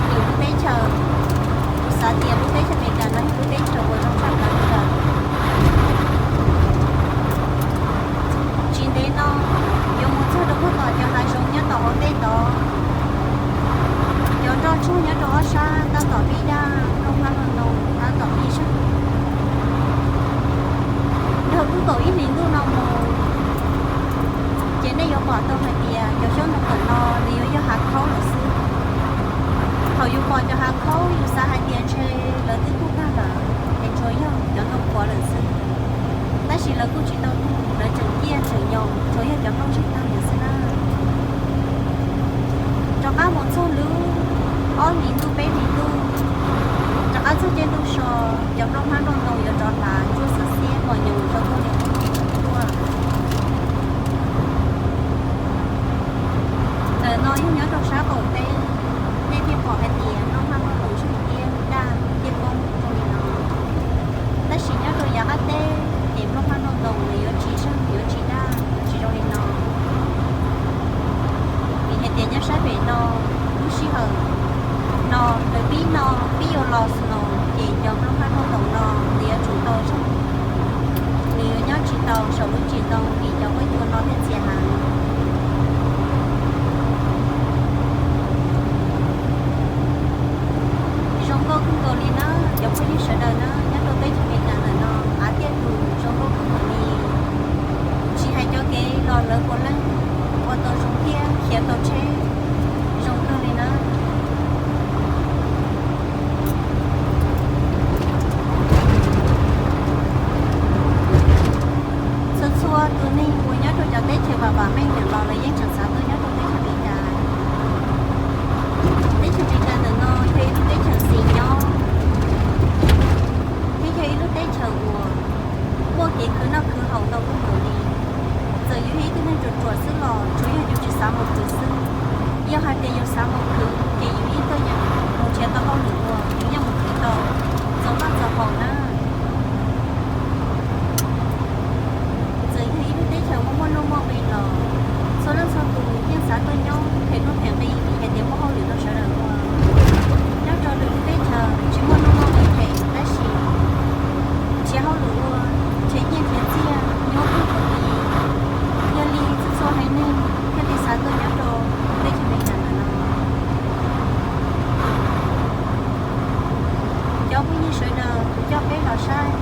Lwm lub teb chaws, kuv xav tias lub teb chaws Amelikas no yog lub teb chaws uas zoo tshaj plaws li lawm. Tsis ntev no yuav mus txog rau puag tom cov hav zoov nyob tom hauv ntej tod, cov nroj tsuag nyob rau ob sab tab tom pib daj, nplooj hmab nplooj ntoo tab tom pib sab. Dhau lub kaum ib hlis ntuj no mus, ces nej yuav pom tau hais tias cov xyoob ntoo ntawm no nws yuav yog hav khaub lawm xwb. Thaum yus pom cov hav khaub yus xav hais tias ntshe lawv twb tuag tag lawm, es tsuas yog cov ntoo qhuav lawm xwb. Tab sis lawv kuj tsis tau tuag, lawv tseem ciaj tseem nyoos, tsuas yog cov nplooj zeeg tag lawm xwb na. Rov qab mus txog lub ob hlis ntuj peb hlis ntuj, rov qab txog caij ntuj so, cov nplooj hmab nplooj ntoo yuav rov hlav ntsuab xwb xiab mos nyoos rau tuaj li tuaj. Ntawm no yog nyob rau sab qaum teb, nej thiaj pom hais tias nplooj hmab nplooj ntoo tseem ciaj daj ciaj poob zoo li no. Tab sis nyob rau yav qab teb ces nplooj hmab nplooj ntoo nws yuav tsis zeeg, yuav tsis daj, yuav tsis zoo li no. Vim hais tias nyob sab pem no, lub sij hawm no nws pib no, pib yuav los no, ces cov nplooj hmab nplooj ntoo no nws yuav tsum tau zeeg, nws yuav nyob tsis tau saum lub tsis ntoo vim cov huab cua no thiaj txias heev. Zoo nkauj kawg nkaus li na cov phooj ywg sawv daws na, nyob rau teb chaws Amelikas ntawm no, av thiaj tus zoo nkauj kawg nkaus li. Tsis hais cov kev los lawv puav leej ua tau zoo thiab khiav tau tsheb zoo kawg li na. Txhua txhua tus neeg uas nyob rau cov teb chaws vam vam meej lawm los lawv yeej tseem xav tuaj nyob rau teb chaws Amelikas. Teb chaws Amelikas ntawm no yog ib lub teb chaws xis nyob, thiab yog ib lub teb chaws uas muaj kev khwv noj khwv haus ntau kawg nkaus li. Txawm yus yog ib tug neeg ruam ruam xwb los tsuav yog yus tsis xav mus khwv xwb. Yog hais tias yus xav mus khwv ces yus yeej tuaj yeem mus nrhiav tau hauj lwm ua, yus yeej mus khwv tau txaus noj txaus haus na. Txawm yog ib lub teb chaws muaj muaj nuj muaj nqis los txhua leej txhua tus yeej xav tuaj nyob phem nuj phem nqis vim hais tias muaj hauj lwm rau sawv daws ua. Nyob rau lwm lub teb chaws tsis muaj nuj muaj nqis phem tab sis nrhiav hauj lwm ua, nrhiav nyiaj nrhiav txiaj nyuaj kawg nkaus li. Yog li txhua txhua haiv neeg thiaj li xav tuaj nyob rau teb chaws Amelikas ntawm no. Cov phooj ywg sawv daws, kuv coj peb los saib